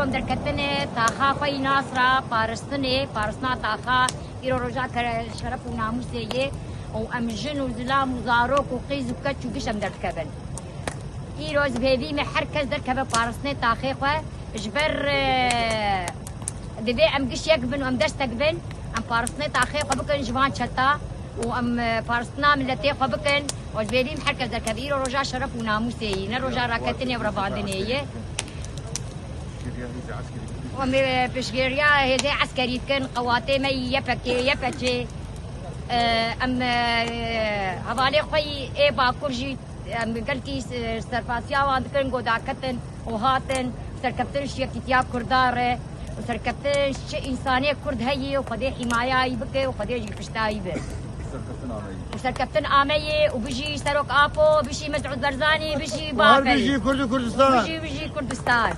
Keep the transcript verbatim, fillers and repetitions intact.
Em derketine taxa xwe yî nas ra paristinê, paristina taxa îro roja kere-, şeref û namûsê yê û em jin û zilam û zarok û qîz û keç û giş em derdikevin. Îro ez hêvî me her kes derkeve paristinê taxê xwe. Ji ber, e, divê em giş yek bin û em destek bin. Em paristinê taxê xwe bikin ji van çeta û em, e, paristina miletê xwe bikin. Û ez hêvî me her kes derkeve. Îro roja şeref û namûsê yî, ne roja raketinê û revandinê yê. Em, e, piştgiriya hêzê eskerî dikin, qewatê me yî Y P G, Y P G. E, em, e, hevalê xwe yî ê Bakur jî, em gelkî, e, serfasiya wan dikin, ku daketin û hatin, serkeftin ji yekîtiya Kurda re û serkeftin ji çi însanê Kurd heyî û Xwedê hîmayayî bike û Xwedê jî piştayî be. Û serkeftin ameyê û bijî Serok Apo, bijî Mesûd Barzanî, bijî Û her Bafel. Bijî Kurd û Kurdistan. Bijî, bijî Kurdistan.